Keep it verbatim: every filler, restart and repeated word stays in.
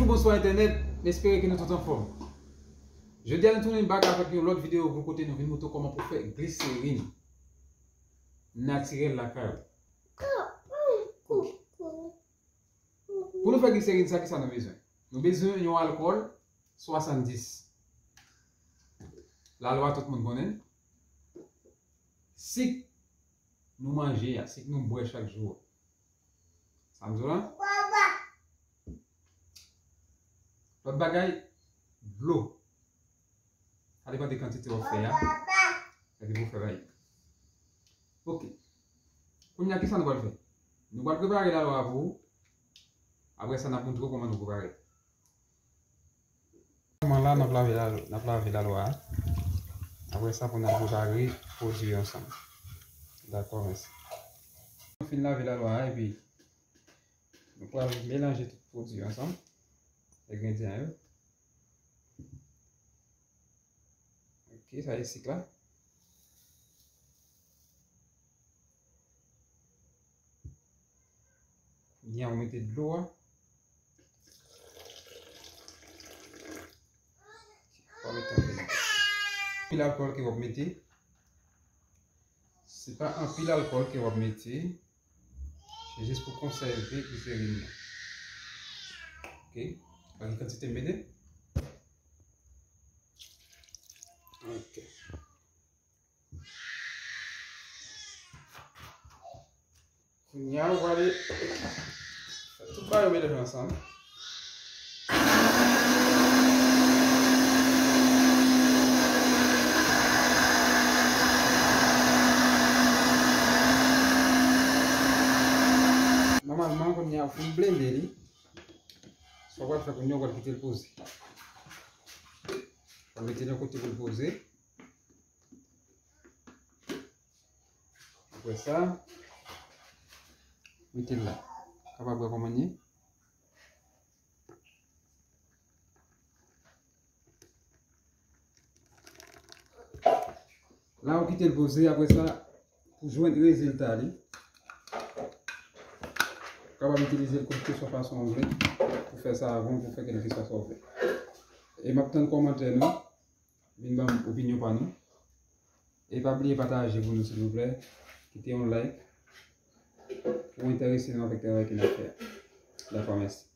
Bonswa entènèt, m espere ke nou tout anfòm. Jodi a nou tounen back avèk yon lòt videyo pou kote nou vin montre w kòman pou fè gliserin natirèl lakay ou. Pou nou fè gliserin sa, kisa nou bezwen? Nou bezwen yon alkòl swasanndis. Lalwa tout moun konnen. Sik nou manje a, sik nou bwè chak jou a. Sa m di w la? Lòt bagay, dlo. Sa depann de kantite w ap fè a. Epi pou w fè bagay. Ok. Kounye a, kisa nou pral fè? Nou pral prepare lalwa pou ou. Apre sa, n ap montre w kòman nou prepare. Kòman la, n ap lave la, n ap lave lalwa a. Apre sa, pou n al prepare pwodui yo ansanm. Dakò, mèsi. Nou fin lave lalwa a, epi nou pral melanje tout pwodui yo ansanm. Engredyan yo. Ok, sa e sik la. Kounye a, ou mete dlo a. Ou mete anpil. Anpil alkòl ke w ap mete. Se pa anpil alkòl ke w ap mete. Se jis pou konsève gliserin nan. Ok. Pa gen kantite m mete. Ok. Kounye a, ou prale fè tout bagay yo melanje ansanm. Nòmalman, kounye a, ou fin blende li. Sa w pral fè kounye a, ou pral kite l poze. Ou pral mete l yon kote pou l poze. Apre sa, mete l la. Kapab wè kòman l ye. La, ou kite l poze, apre sa, pou jwenn rezilta li, ou kapab itilize l kèlkeswa fason w vle pou fè sa avè w, pou fè kèlkeswa sa w vle. E m ap tann kòmantè nou. Vin ban m opinyon pa nou. E pa bliye pataje pou nou, silvouplè. Kite yon like pou enterese nou avèk travay ke n ap fè a. Dakò, mèsi.